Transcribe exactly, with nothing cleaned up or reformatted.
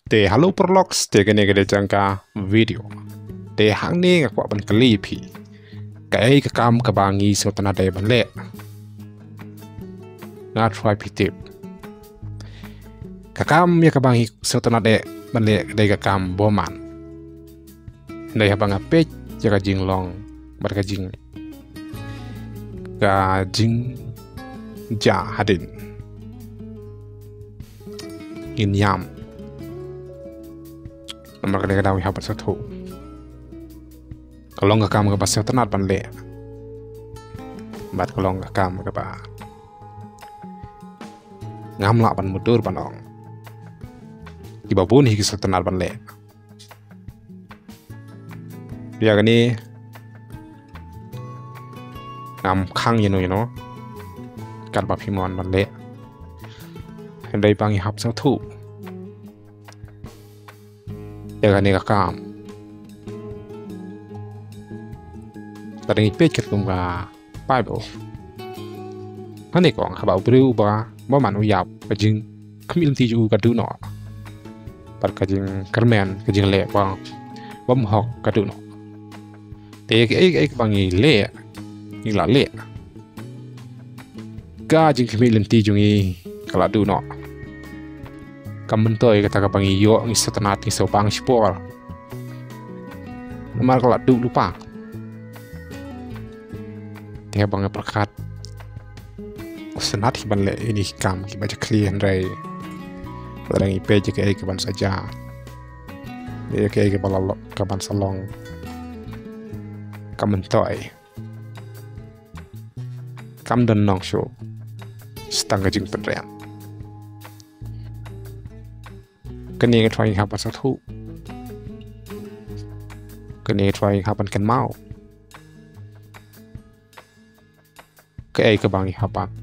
Te hello paralok, te kane ka dei tang ka video. Te hangne nga kwah ban kylli phi, kaei ka kam kaba ngi sngewtynnad ban leh? Nga try phi tip. Ka kam ïa kaba ngi sngewtynnad ban leh ka dei ka kam bymman. Hynrei haba nga peit ïa ka jinglong bad ka jing, ka jingjia hadien, ngin ïam. Namar kane ka dei, ngi hap ban sngewthuh, ka long ka kam kaba sngewtynnad ban leh bad ka long ka kam kaba ngam lah ban mutdur ban ong. Kiba bun hi ki sngewtynnad ban leh. Ïa kane ngam khang ïano ïano katba phi mon ban leh. Hynrei ba ngi hap sngewthuh ïa kane ka kam. Lada ngi peit katkum ka Bible, hangne ka ong, haba u briew uba bymman u ïap, ka jingkhmih lynti jong u ka duh noh, bad ka jingkyrmen, ka jingleh ba bymhok ka duh noh. Te kaei kaei kaba ngi leh, ngi la leh, ka jingkhmih lynti jong ngi ka la duh noh. Kam myntoi kata kaba ngi ïoh, ngi sngewtynnad, ngi sngewbang shipor, namar ka la duh lypa. Te haba nga pyrkhat, u sngewtynnad hi ban leh ïa kine ki kam kiba jakhlia, hynrei lada ngi peit ïa kaei kaban sa jia, ïa kaei kaba la lo-, kaban sa long, kam myntoi, kam don nong shuh, sa tang ka jingpynriam. Kane nga try, ngi hap ban sngewthuh. Kane nga try, ngi hap ban kynmaw kaei kaba ngi hap ban